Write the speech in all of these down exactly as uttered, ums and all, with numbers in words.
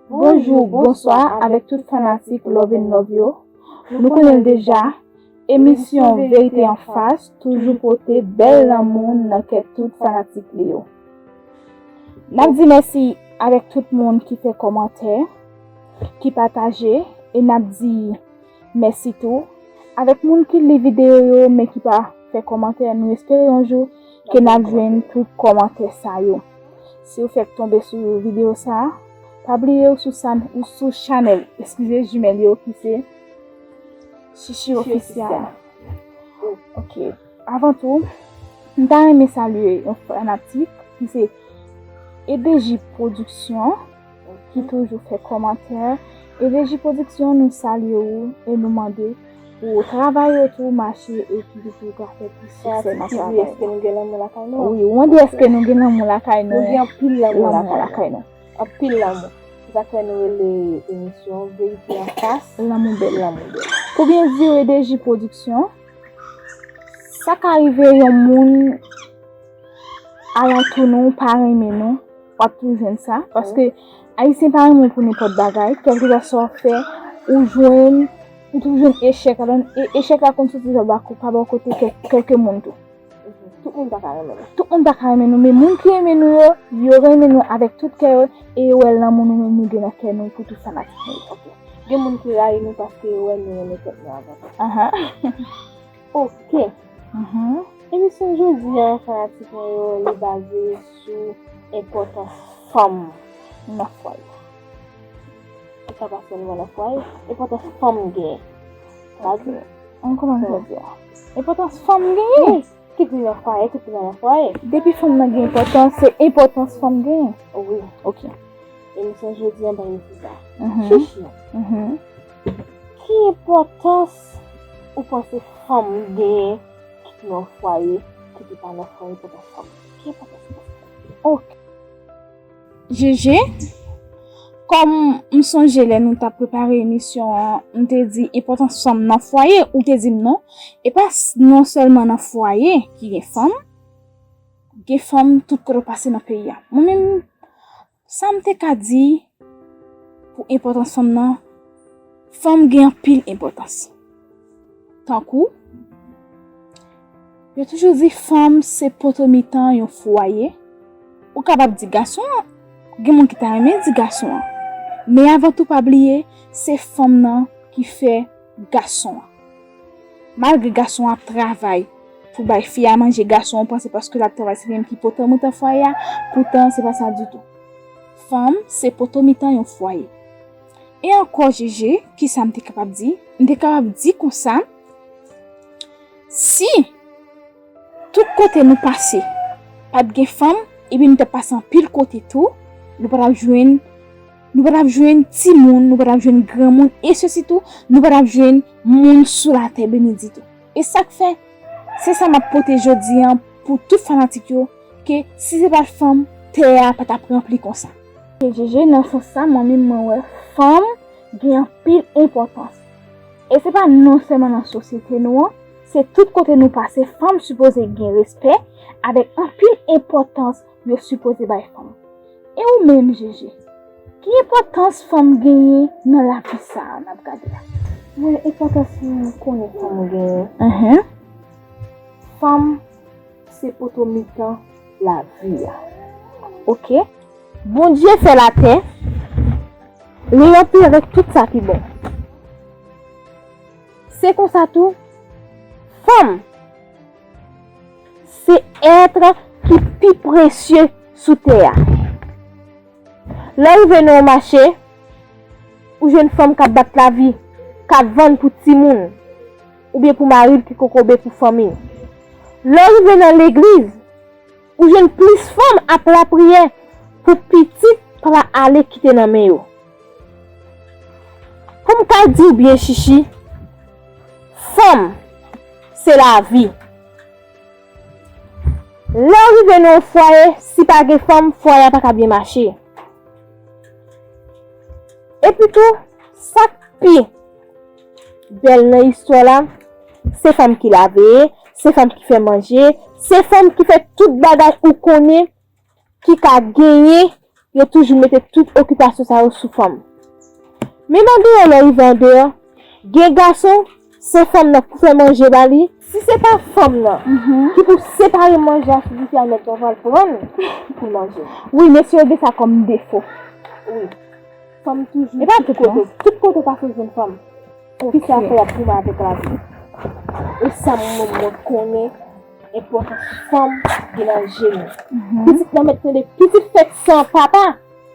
Bonjou, bonswa avèk tout fanatik Love and Love yo. Nou konnen l deja, emisyon Verite Anfas toujou pote bèl lanmou nan kè tout fanatik li yo. N ap di mèsi avèk tout moun ki fè kòmantè, ki pataje, e n ap di mèsi tou avèk moun ki li videyo yo, men ki pa fè kòmantè. Nou espere yon jou ke n ap jwenn tout kòmantè sa yo. Si w fèk tonbe sou videyo sa a, pa bliye w sou, san, ou sou chanèl, eskize, jimèl yo ki se Chichi Official. Ok. Avan tou, m ta renmen salye yon fanatik ki se E D J Production, ki toujou fè kòmantè. E D J Production, nou salye ou e nou mande pou travay yo tou mache e ki tou ka fè plis siksè nan travay. Èske nou gen lanmou lakay nou? Wi, ou mande èske nou gen lanmou lakay nou? Nou gen anpil lanmou lakay nou. Anpil lanmou. Se sa k fè nou rele emisyon Verite Anfas. Lanmou bèl. Lanmou bèl. Pou byen di E D J Production, sa ka rive yon moun alantou nou pa renmen nou, w ap toujou jwenn sa. Paske Ayisyen pa renmen w pou nenpòt bagay, kèlkeswa sa w fè, ou jwenn, ou toujou jwenn echèk ladan l, e echèk la konn soti pa ba, pa bò kote kèk, kèlke moun tou. Tout moun pa ka renmen nou. Tout moun pa ka renmen nou, men moun ki renmen nou yo, yo renmen nou avèk tout kè yo, e yo wè lanmou nou menm nou gen nan kè nou pou tout fanatik nou yo. Ok. Gen moun ki rayi nou paske yo wè nou renmen tèt nou avan tout. Aha. Ok. Mhm. Emisyon jodi a, fanatik mwen yo, li baze sou enpòtans fanm nan fwaye. E sa pa sèlman nan fwaye, enpòtans fanm genyen. Sa di, an kòman sa di a? Enpòtans fanm genyen? Wi, kit li nan fwaye, kit li pa nan fwaye. Depi fanm nan gen enpòtans, se enpòtans fanm genyen. Wi. Ok. Emisyon jodi a, m pral di sa. Mhm. Chichi. Mhm. Ki enpòtans ou panse fanm genyen, kit nan fwaye, kit li pa nan fwaye, enpòtans fanm? Ki enpòtans ou panse? Ok. Jeje, kòm m sonje lè nou t ap prepare emisyon an, m te di enpòtans fanm nan fwaye, ou te di m non. E pa s-, non sèlman nan fwaye ki gen fanm, gen fanm tout kote w pase nan peyi a. Mwen menm, sa m te ka di pou enpòtans fanm nan, fanm gen anpil enpòtans. Tankou, yo toujou di fanm se poto mitan yon fwaye. Ou kapab di gason an, gen moun ki ta renmen di gason an. Men avan tou pa bliye, se fanm nan ki fè gason an. Malgre gason an ap travay pou bay fi a manje, gason an panse paske l ap travay se li menm ki poto mitan fwaye a, poutan se pa sa ditou. Fanm se poto mitan yon fwaye. E ankò, Jeje, kisa m te kapab di? M te kapab di konsa, si tout kote nou pase, pa t gen fanm, epi nou t ap pase anpil kote tou, nou pa t ap jwenn, nou pa t ap jwenn timoun, nou pa t ap jwenn granmoun, e sesitou, nou pa t ap jwenn moun sou latè beni ditou. E sa k fè, se sa m ap pote jodi an pou tout fanatik yo, ke si se pa t fanm, tè a pa t ap ranpli konsa. E Jeje, nan sans sa, mwen menm mwen wè fanm gen anpil enpòtans. E se pa non sèlman nan sosyete nou an, se tout kote nou pase, fanm sipoze gen respè avèk anpil enpòtans yo sipoze bay fanm. E ou menm, Jeje, ki enpòtans fanm genyen nan lavi sa a n ap gade a? Mwen, enpòtans mwen konnen fanm genyen. Mhm. Fanm se poto mitan lavi a. Ok. Bondye fè latè, li ranpli avèk tout sa ki bon. Se konsa tou, fanm se èt ki pi presye sou tè a. Lè w rive nan yon mache, ou jwenn fanm k ap bat lavi, k ap vann pou timoun, oubyen pou mari l ki kokobe pou fanmi. Lè w rive nan legliz, ou jwenn plis fanm ap lapriyè pou pitit pa ale kite nan men yo. Pou m ka di w byen, Chichi, fanm se lavi. Lè w rive nan yon fwaye, si pa gen fanm, fwaye a pa ka byen mache. Epi tou, sa k pi bèl nan istwa la, se fanm ki lave, se fanm ki fè manje, se fanm ki fè tout bagay ou konnen ki ka genyen yo toujou mete tout okipasyon sa yo sou fanm. Menm andeyò, lè w rive andeyò, gen gason, se fanm nan k pou fè manje ba li. Si se pa fanm nan ki pou separe manje a sou dife a, nèg la pral pran l pou l manje. Wi, mesye yo gen sa kòm defo. Wi. Fanm toujou tout kote. Tout kote w pase w jwenn fanm. Ki sa fè y ap goumen avèk lavi. E sa mwen, mwen konnen enpòtans fanm gen nan je nou. Pitit nan mèt tande, pitit fèt san papa.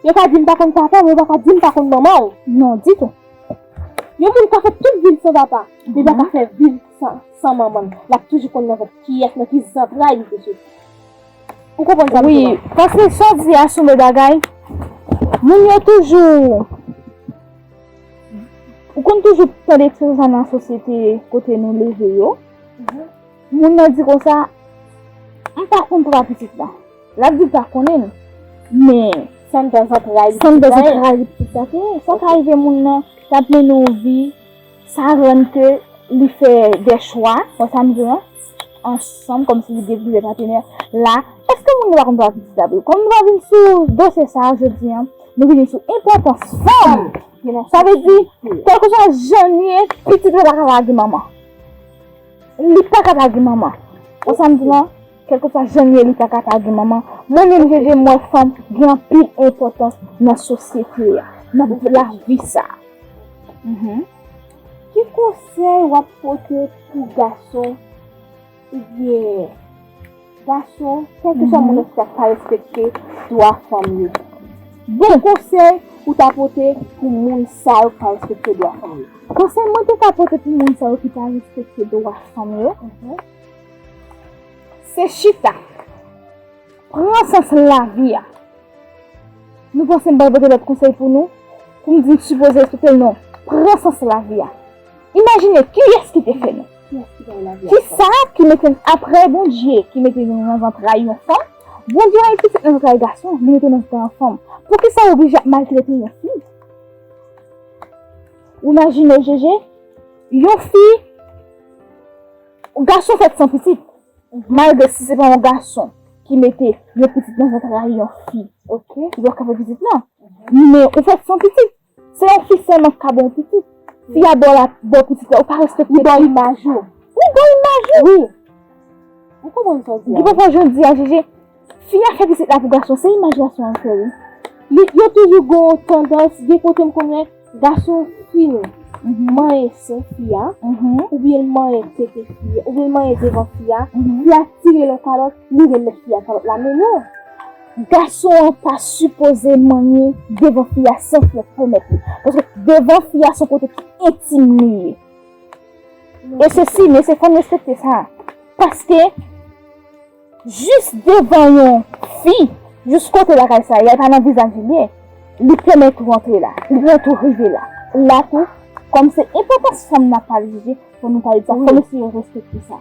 Yo ka di m pa konn papa, men yo pa ka di m pa konn manman w. Non, ditou. Yon moun ka fè tout vi l san papa, men li pa ka fè vi l san, san manman l. L ap toujou konn nan vant kiyès, nan ki zantray li te soti. Ou konprann sa m di la? Wi, paske sa w di a se yon bagay. Moun yo toujou, ou konn toujou tande ekspresyon sa nan sosyete kote nou leve yo. Moun nan di konsa, "M pa konn papa pitit la." L ap di l pa konnen l, men san nan zantray li pitit la ye. Sa ka rive moun nan t ap mennen yon vi, sa rann ke li fè de chwa, wè sa m di w lan, ansanm, kòmsi li gen plizyè patenè la. Èske moun nan pa konn papa pitit la vre? Kòm nou pa vin sou dosye sa a jodi a, nou vini sou enpòtans fanm. Sa vle di, kèlkeswa jan l ye, pitit la pa ka lage manman. Li pa ka pa gen manman. Ou sa m di lan, kèlkeswa jan l ye, li pa ka pa gen manman. Mwen menm, Jeje, m wè fanm gen anpil enpòtans nan sosyete a, nan lavi sa a. Mhm. Ki konsèy w ap pote pou gason oubyen gason, kèlkeswa moun nan ki pa respekte dwa fanm yo? Bon konsèy ou ta pote pou moun sa yo k pa respekte dwa fanm yo? Konsèy mwen te ka pote pou moun sa yo ki pa respekte dwa fanm yo, se chita, pran sans lavi a. Nou panse m pral pote lòt konsèy pou nou, pou m di n sipoze respekte l? Non. Pran sans lavi a. Imajine kiyès ki te fè nou. Kiyès ki bay lavi a? Kisa ki mete n apre Bondye ki mete nou nan zantray yon fanm? Bondye bay pitit nan zantray gason, li mete nou nan zantray yon fanm. Poukisa w oblije ap maltrete yon fi? Ou imajine, Jeje, yon fi, gason fèt san pitit. Malgre si se pa yon gason ki mete yon pitit nan zantray yon fi, li pa ka fè pitit lan. Men ou fèt san pitit. Se yon fi sèlman ki ka ba w pitit. Fi a ba w la, ba w pitit la, ou pa respekte. Li ba w imaj ou. Li ba w imaj ou. Wi. Ou konprann sa w di a? Gen pafwa jodi a, Jeje, fi a fè pitit la pou gason, se imaj gason an fè, wi. Li, yo toujou gen yon tandans, gen kote m konnen, gason fin manyen sen fi a, oubyen l manyen tete fi a, oubyen l manyen devan fi a, fi a tire l yon kalòt, li remèt fi a kalòt la. Men non, gason an pa sipoze manyen devan fi a san fi a pèmèt li. Paske devan fi a se yon kote ki entim li ye. E se si, men se fò n respekte sa. Paske jis devan yon fi, jis kote lakay sa ye, e pa nan vizaj li ye, li pèmèt ou antre la, li pèmèt ou rive la. La tou, kòm se enpòtans fanm n ap pale, Jeje, fò nou pale de sa, fò mesye yo respekte sa.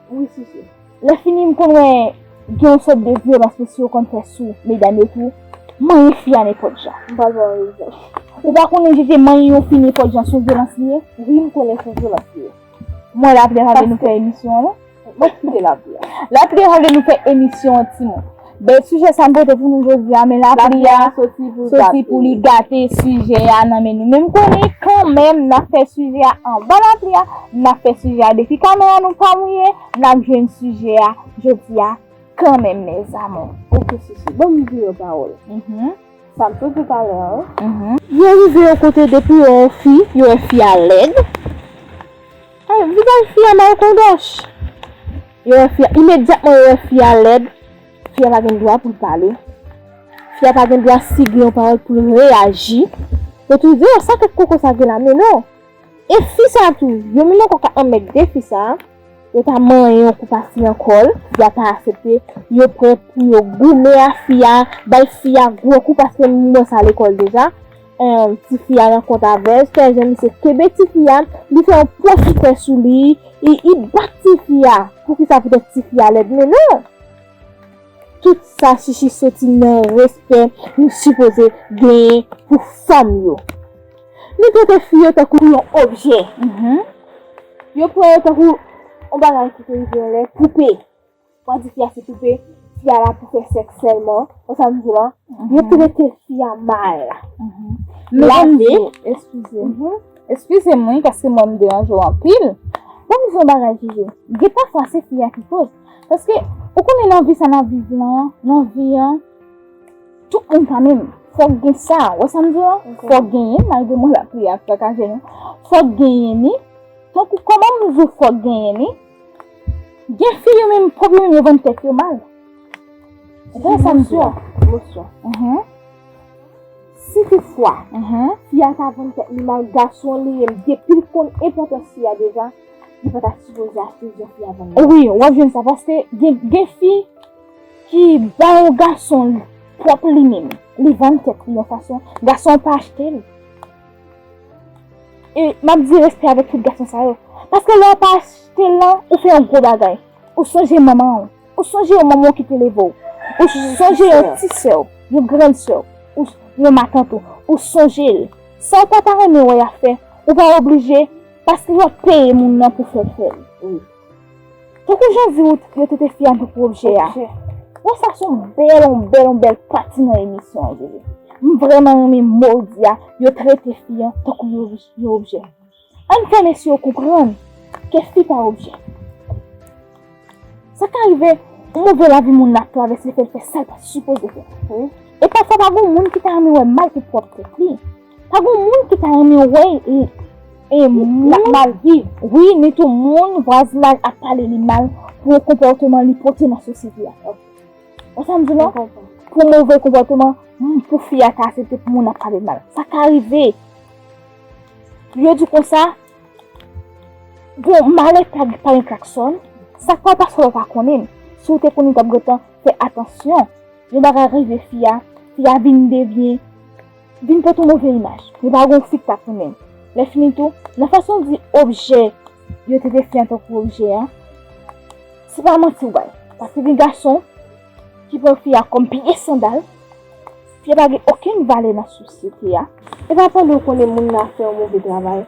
Wi, Sisi. Lè fini, m konn wè gen yon sòt de vyolans mesye yo konn fè sou medam yo tou. Manyen fi a nenpòt jan. M pral ba w yon egzanp. Ou pa konnen Jeje manyen yon fi nenpòt jan se yon vyolans li ye? Wi, m konnen se yon vyolans li ye. M wè lapli a pa vle nou fè emisyon an, non? Mwen kite lapli a. Lapli a pa vle nou fè emisyon an, timoun. Bèl sijè sa m pote pou nou jodi a, men lapli a soti pou li gate sijè a nan men nou. Men m konnen kanmenm n ap fè sijè a anba lapli a, n ap fè sijè a depi kamera nou pa mouye, n ap jwenn sijè a jodi a kanmenm, mes amours. Ok, Sisi. Ban m di yon pawòl. Mhm. Sa m te di talè a, wi. Mhm. Yo rive yon kote, depi yo wè yon fi, yo wè fi a lèd. Ay, vizaj fi a mal kon dòch. Yo wè fi a, imedyatman yo wè fi a lèd, fi a pa gen dwa pou l pale. Fi a pa gen dwa si gen yon pawòl pou l reyaji. Yo toujou di, "Oh, sa tèt koko sa gen la?" Men non. E fi sa tou, yo menm ankò ka anmègde fi sa, yo ta manyen yon kou pase nan kò l, fi a pa aksepte, yo prè pou yo goumen a fi a, bay fi a gwo kou paske m wè sa lekòl deja. Em, tifi a rankontre avè l, sèl jan misye kenbe tifi a, li fè yon pwofitè sou li, li, li bat tifi a. Poukisa? Poutèt tifi a lèd, men non! Tout sa Sisi soti nan respè nou sipoze genyen pou fanm yo. Nou trete fi yo tankou yon objè. Mhm. Yo pran yo tankou yon bagay ki te rive anlè, poupe. W a di fi a se poupe, fi a la pou fè sèks sèlman, konsa m di la, yo trete fi a mal. Mezanmi, eskize m. Eskize m, wi, paske mwen m deranje w anpil. Bon, m di yon bagay, Jiji. Gen pafwa se fi a ki koz. Paske, ou konnen nan vi sa n ap viv lan, nan vi an, tout moun pa menm. Fòk gen sa. Wè sa m di w? Fòk genyen, malgre mwen lapli a sakaje nou. Fòk genyen ni. Tankou kòman m di w fòk genyen ni. Gen fi yo menm, pwòp yo menm, yo vann tèt yo mal. Ou konprann sa m di w? Emosyon. Si toutfwa, fi a ta vann tèt li mal, gason li ye, depi l konn enpòtans fi a deja, li pa ta sipoze achte jan fi a vann li. Wi, w ap jwenn sa, paske gen, gen fi ki ba yon gason pwòp li menm, li vann tèt li yon fason, gason an pa achte l. E m ap di respè avèk tout gason sa yo. Paske lè w pa achte l lan, ou fè yon gwo bagay. Ou sonje manman w. Ou sonje yon manman w ki te leve w. Ou sonje yon ti sè w, yon grann sè w, ou yon matant ou. Ou sonje l. Sa w pa ta renmen wè y ap fè, ou pa oblije, paske yo peye moun nan pou fè l fè l. Tankou jan di w yo trete fi a tankou objè a. Wè sa se yon bèl, yon bèl, yon bèl pati nan emisyon an, Jiji. M vrèman renmen mo w di a, yo trete fi a tankou yon, yon objè. Ann fè mesye yo konprann ke fi pa objè. Sa ka rive, yon move lavi moun nan ap travèse fè l fè sa l pa sipoze fè. E pafwa pa gen moun ki ta renmen wè mal pou pwòp tèt li. Pa gen moun ki ta renmen wè e, e moun l ap mal viv. Wi, ni tou moun vwazinaj ap pale li mal pou yon konpòteman li pote nan sosyete a. Ou sa m di non? Pou move konpòteman, pou fi a ta aksepte pou moun ap pale mal. Sa ka rive. Yo di konsa, bon, malè pa gen klakson. Sa k pa pase w pa konnen. Si w te konnen w t ap gentan fè atansyon. Yon bagay rive fi a, fi a vin devyen, vin pote yon move imaj. Li pa gen yon fi k t ap renmen l. Lè fini tou, nan fason w di objè yo trete fi an tankou objè a, se pa manti w bay. Paske gen gason ki pran fi a kòm pye sandal, fi a pa gen okenn valè nan sosyete a. E pa pandan w konnen moun nan ap fè yon move travay,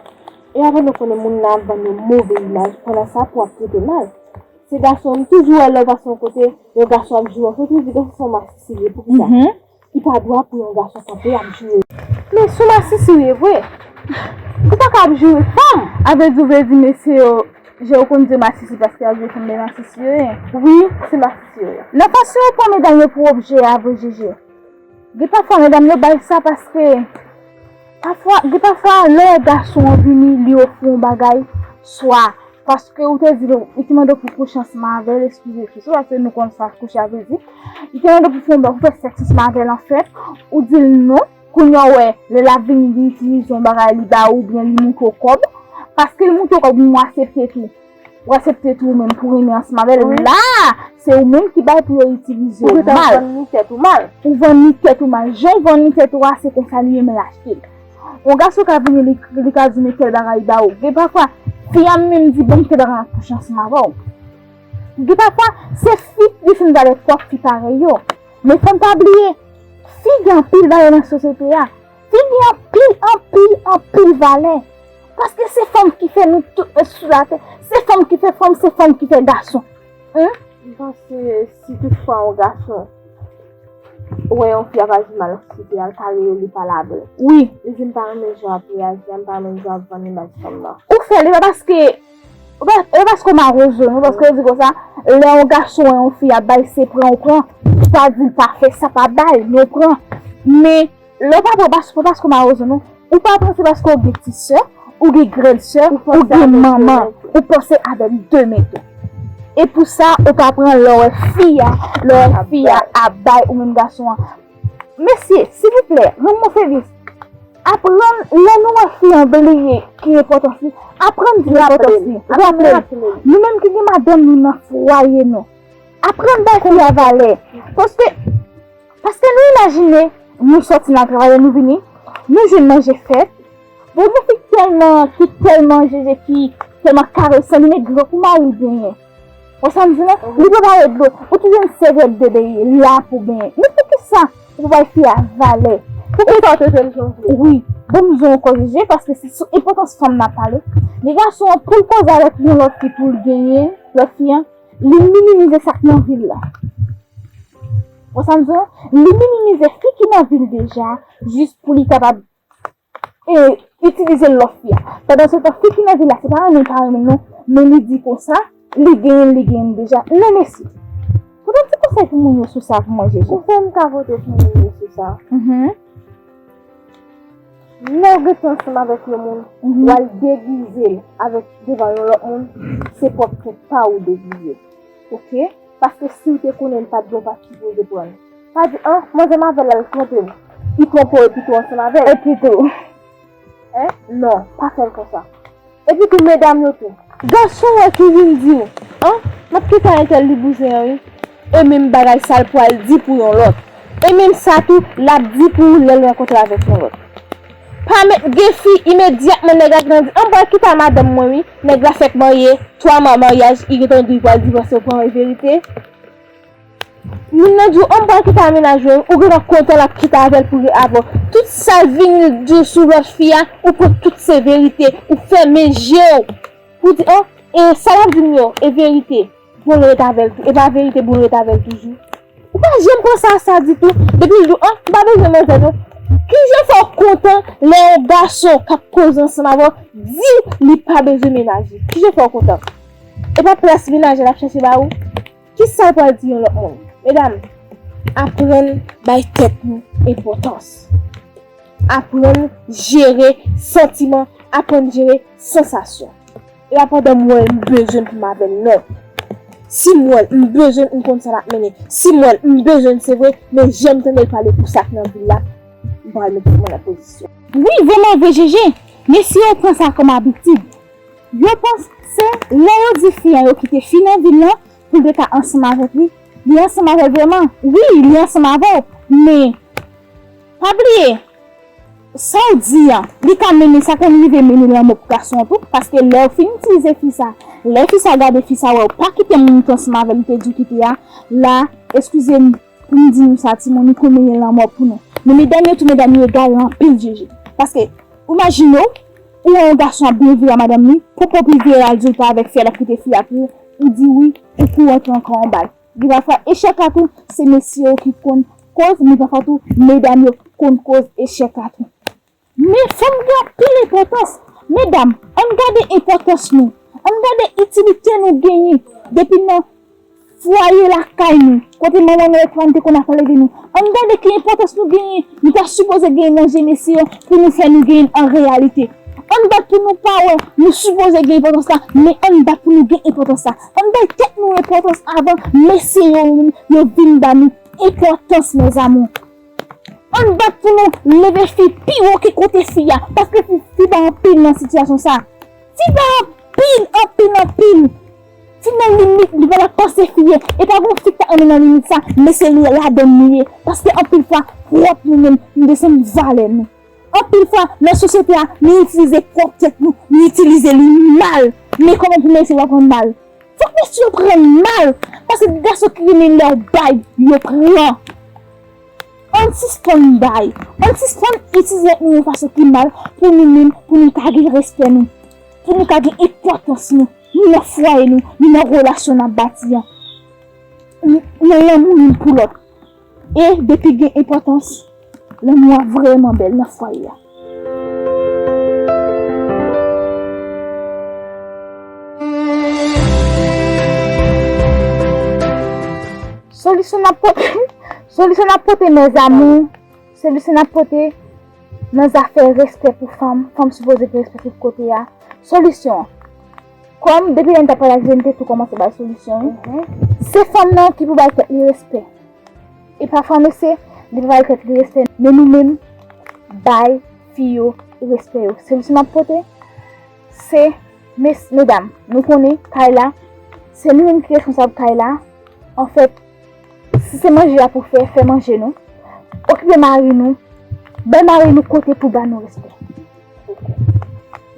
e pa pandan w konnen moun nan ap vann yon move imaj, pandan sa pou w ap trete l mal. Se gason, m toujou wè lè w pase yon kote, yon gason ap joure w, ou toujou di gason se yon masisi li ye, poukisa? Li pa dwa pou yon gason kanpe ap joure. Men si w masisi w ye vre, ou pa ka ap joure fanm. A vle di, w vle di mesye yo, jan yo konn di yo masisi paske y ap joure fanm, men masisi yo ye. Wi, se masisi yo ye. Nan fason yo pran medam yo pou objè a vre, Jiji. Gen pafwa medam yo bay sa paske pafwa, gen pafwa lè gason an vini, li ofri yon bagay, swa paske ou te di l, li te mande w pou kouche ansanm avè l, eskize, eskize, paske nou konn sa kouche a vle di. Li te mande w pou fè yon, pou fè sèks ansanm avè l, anfèt, ou di l non. Kounye a w wè, lè l ap vini, li itilize yon bagay, li ba ou, oubyen li montre w kòb. Paske li montre w kòb, ou aksepte tou. Ou aksepte tou ou menm pou renmen ansanm avè l. La, se ou menm ki bay pou yo itilize w mal. Ou vann li tèt ou mal. Ou vann li tèt ou mal. Jan w vann li tèt ou a, se konsa li renmen l achte l. Yon gason ka vini, li, li ka di, men tèl bagay ba ou. Gen pafwa, fi a menm di, ban m tèl bagay, m ap kouche ansanm avè w. Gen pafwa, se fi ki fin valè pwòp fi parèy yo. Men fò n pa bliye, fi gen anpil valè nan sosyete a. Fi gen anpil, anpil, anpil valè. Paske se fanm ki fè nou tout ret sou latè. Se fanm ki fè fanm, se fanm ki fè gason. Hein? M panse si toutfwa yon gason wè yon fi ap aji mal nan sosyete a, l ka rele li pa labèl. Wi. Li di m pa renmen jan w ap reyaji a, m pa renmen jan w ap vann imaj fanm nan. Ou fè l, e pa paske, e pa, e pa paske w mawozo, non, paske yo di konsa, lè yon gason wè yon fi ap bay se pran ou pran, ou pa di l pa fè sa, pa bay, men ou pran. Men, lè w pa pran, pa, pa paske w mawozo, non. Ou pa pran se paske w gen ti sè, ou gen grann sè, ou gen manman, ou panse avè l demen tou. E pou sa, ou pa pran lè w wè fi a, lè w wè fi a ap bay ou menm gason an. Mesye, silvouplè, rann mwen sèvis. Aprann, lè nou wè fi an bliye ki enpòtans li, aprann di l enpòtans li. Raple l. Nou menm ki gen madanm nou nan fwaye nou, aprann bay fi a valè. Paske Paske nou imajine, nou sòti nan travay la, nou vini, nou jwenn manje fèt. Bon, gen fi ki tèlman, ki tèlman jeje, ki tèlman karesan, li met dlo pou mari l benyen. Wè sa m di la? Li prepare dlo. Ou toujou yon sèvyèt de benyen la pou benyen. Men poukisa ou pa bay fi a valè? Poukisa w trete l jan w vle? Wi, bon, m di w ankò jeje, paske se sou enpòtans fanm n ap pale. Gen gason an, pou l koze avèk yon lòt fi, pou l genyen lòt fi an, li minimize sa k nan vi l la. Ou sa m di w? Li minimize fi ki nan vi l deja, jis pou li kapab e itilize lòt fi a. Pandan se tan, fi ki nan vi l la, se pa renmen l pa renmen l non, men li di konsa, li genyen l, li genyen l deja. Non, mesye. Pote yon ti konsèy pou moun yo sou sa pou mwen, Jeje. Konsèy m ka pote pou moun yo sou sa. Mhm. Lè w gentan ansanm avèk yon moun, mhm, w al degize l avèk devan yon lòt moun, se pwòp tèt pa w ou degize. Oke? Paske si w te konnen l pa t bon, w pa t sipoze pran l. Pa di, an, manzè m avè l, l twonpe m. Li twonpe w epi tou ansanm avè l. Epi tou. Hein? Non, pa fè l konsa. Epi tou, medam yo tou. Gason wè ki vin di w, an, m ap kite entèl li bouzen an, wi. E menm bagay sa l pral di pou yon lòt. E menm sa tou, l ap di pou ou lè l rankontre avèk yon lòt. Pa met gen fi imedyatman nèg la gentan di, an, m pral kite a madanm mwen, wi. Nèg la fèk marye, twa mwa maryaj, li gentan di li pral divòse, ou pa wè verite? Moun nan di w, an, m pral kite a mennaj mwen, ou gentan kontan l ap kite avè l pou re avè w. Tout sa l vin di w sou lòt fi a, ou pran tout se verite, ou fèmen je w. Pou di, an, e sa l ap di m yo, e verite, bon l ret avè l tou. E pa verite, bon l ret avè l toujou. Ou pa janm pran sa sa ditou. Depi l di w, an, m pa bezwen manzè non. Kijan fè w kontan lè yon gason k ap koze ansanm avè w di li pa bezwen mennaj li? Kijan fè w kontan? E pa plas mennaj la l ap chache ba ou? Kisa w pral di yon lòt moun? Medam, aprann bay tèt nou enpòtans. Aprann jere santiman, aprann jere sansasyon. E pa pandan m wè l, m bezwen l pou m avè l, non. Si m wè l, m bezwen l, m konn sa l ap mennen. Si m wè l, m bezwen l, se vre, men jan m tande l pale pou sa k nan vi l la, m pral mete tèt mwen nan pozisyon. Wi, vrèman vre, Jeje. Mesye yo pran sa kòm abitid. Yo panse lè yo di fi an yo kite fi nan vi l lan pou l te ka ansanm avèk li, li ansanm avè l vrèman. Wi, li ansanm avè w, men pa bliye, sa w di an, li ka mennen, sa konn rive mennen lanmò pou gason an tou, paske lè w fin itilize fi sa, lè fi sa gade fi sa wè w pa kite moun ou te ansanm avè l, li te di w kite a, la, eskize m, pou m di nou sa, timoun, li konn mennen lanmò pou nou. Men medam yo tou, medam yo egare anpil, Jeje. Paske, imajine w, ou wè yon gason ap byen vire a madanm li, pou pwòp li vire l al di l pa avèk fi a, l ap kite fi a pou ou, ou di wi, ou kouri antre ankò anba l. Gen pafwa, echèk la tou, se mesye yo ki konn koz, men pafwa tou, medam yo konn koz echèk la tou. Men fanm gen anpil enpòtans. Medam, ann gade enpòtans nou. Ann gade itilite nou genyen depi nan fwaye lakay nou, kote manman nou ak papa nou te konn ap leve nou. Ann gade ki enpòtans nou genyen. Nou ta sipoze genyen nan je mesye yo pou nou fè nou genyen an reyalite. Ann bat pou nou pa wè, nou sipoze gen enpòtans la, men ann bat pou nou gen enpòtans la. Ann bay tèt nou enpòtans avan mesye yo, yo vin ba nou enpòtans, mes amours. Ann bat pou nou leve fi pi wo ke kote fi a, paske fi, fi pa anpil nan sitiyasyon sa. Fi pa anpil, anpil, anpil. Fi nan limit, li pa t ap panse fi ye. E pa gon fi k ta renmen nan limit sa, men se li ladann nou ye. Paske anpil fwa, pwòp nou menm, nou desann valè nou. Anpil fwa, nan sosyete a, nou itilize pwòp tèt nou, nou itilize li mal. Men kòman pou mesye yo pran mal? Fòk mesye yo pran mal, paske gason ki renmen lè w bay, yo pran. Ann sispann bay, ann sispann itilize nou yon fason ki mal pou nou menm, pou nou ka gen respè nou, pou nou ka gen enpòtans nou, ni nan fwaye nou, ni nan relasyon n ap bati an, ni nan lanmou youn pou lòt. E depi gen enpòtans, lanmou a vrèman bèl nan fwaye a. Solisyon n ap pote, solisyon n ap pote, mes amours, solisyon n ap pote nan zafè respè pou fanm, fanm sipoze gen respè tout kote a. Solisyon an, kòm depi lè n t ap pale ak Jeje, m te tou kòmanse bay solisyon wi. Se fanm nan ki pou bay tèt li respè. E pafwa mesye, li pa bay tèt li respè, men nou menm, bay fi yo respè yo. Solisyon m ap pote, se, mes, medam, nou konnen kay la, se nou menm ki responsab kay la. Anfèt, si se manje a pou fè, fè manje nou. Okipe mari nou, bay mari nou kote pou ba nou respè.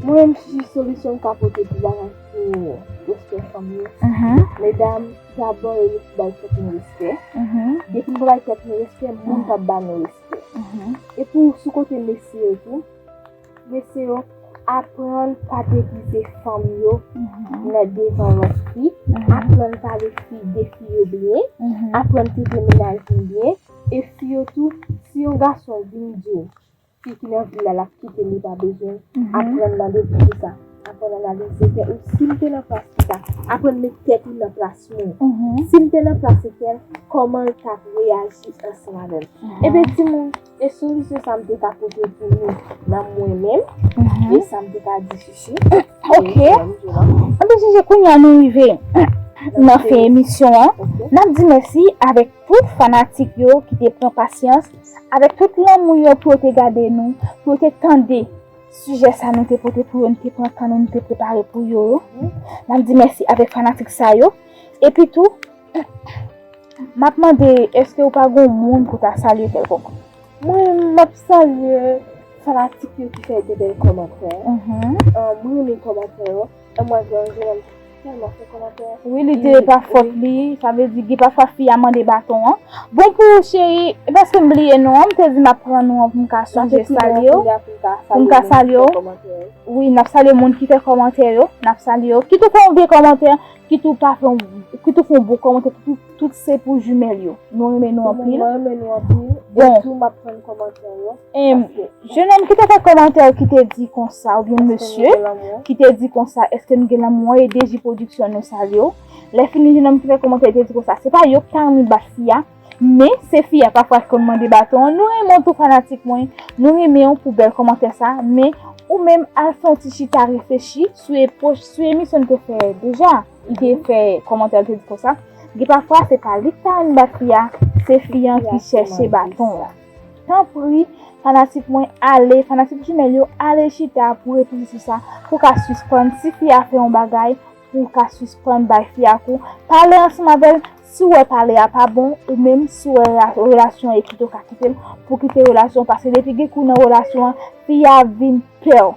Mwen menm, si solisyon m ka pote pou bagay pou respè fanm yo, medam, dabò e nou pou bay tèt nou respè. Depi nou pa bay tèt nou respè, moun p ap ba nou respè. E pou sou kote mesye yo tou, mesye yo, Aprann pa degize fanm yo nan devan lòt fi. Aprann pale fi de fi yo byen. Aprann trete mennaj nou byen. E fi yo tou, si yon gason vin di w fi ki nan vi l la, l ap kite l, li pa bezwen, aprann mande poukisa. Aprann analize tèt ou. Si m te nan plas fi sa, aprann met tèt ou nan plas mwen. Si m te nan plas Etèl, kòman l t ap reyaji ansanm avè m? Ebyen, timoun, e solisyon sa m te ka pote pou nou nan mwen menm, e sa m te ka di Chichi. Ok. Ebyen, Chichi, kounye a nou rive nan fen emisyon an. N ap di mèsi avèk tout fanatik yo ki te pran pasyans, avèk tout lanmou yo pou yo te gade nou, pou yo te tande sijè sa nou te pote pou yo, nou te pran tan nou, nou te prepare pou yo. N ap di mèsi avèk fanatik sa yo. Epi tou, m ap mande, èske ou pa gen moun pou ta salye kèlkonk? Mwen, m ap salye fanatik yo ki fè de bèl kòmantè. Mwen renmen kòmantè yo. Mwen gen yon jenòm ki tèlman fè kòmantè. Wi, li te pa fòt li, sa vle di gen pafwa fi a mande baton an. Bon pou ou, cheri, e paske m bliye non an, m te di m ap pran non an pou m ka sonje salye w. Pou m ka salye w. Wi, n ap salye moun ki fè kòmantè yo, n ap salye yo. Kit ou fè yon byen kòmantè, kit ou pa fè yon, kit ou fè yon bon kòmantè, tout, tout se pou jimèl yo. Nou renmen nou anpil. Mwen renmen nou anpil. Bon. E tou, m ap pran kòmantè yo. Jenòm ki te fè kòmantè ki te di konsa, oubyen mesye ki te di konsa, èske nou gen lanmou an? E D J Production, nou salye w. Lè fini, jenòm ki fè kòmantè te di konsa, se pa yo ki ta renmen bat fi a, men se fi a pafwa ki konn mande baton an. Nou renmen w tou, fanatik mwen, nou renmen w pou bèl kòmantè sa, men ou menm al fè yon ti chita reflechi sou epòch, sou emisyon n te fè deja. Li te fè kòmantè, li te di konsa, gen pafwa se pa li ki ta renmen bat fi a, se fi an ki chèche baton an. Tanpri, fanatik mwen, ale, fanatik jimèl yo, ale chita pou reflechi sou sa, pou w ka sispann, si fi a fè yon bagay, pou w ka sispann bay fi a kou. Pale ansanm avè l, si w wè pale a pa bon, ou menm si w wè rela-, relasyon an e kite w ka kite l, pou kite relasyon an, paske depi gen kou nan relasyon an, fi a vin pè w.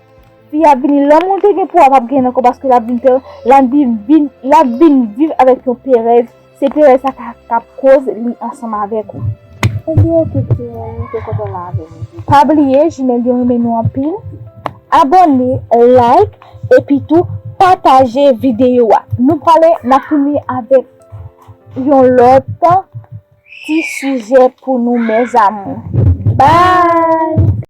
Fi a vini, lanmou l te gen pou w a p ap genyen ankò, paske l ap vin pè w, l ap vin, vin, l ap vin viv avèk yon perèz. Se perèz sa k ap koz li ansanm avèk ou. Ebyen, oke, timoun, m te kontan la avè nou. Pa bliye, jimèl yo renmen nou anpil. Abòne, like, epi tou pataje videyo a. Nou prale, n ap tounen avèk yon lòt ti sijè pou nou, mes amours. Bye!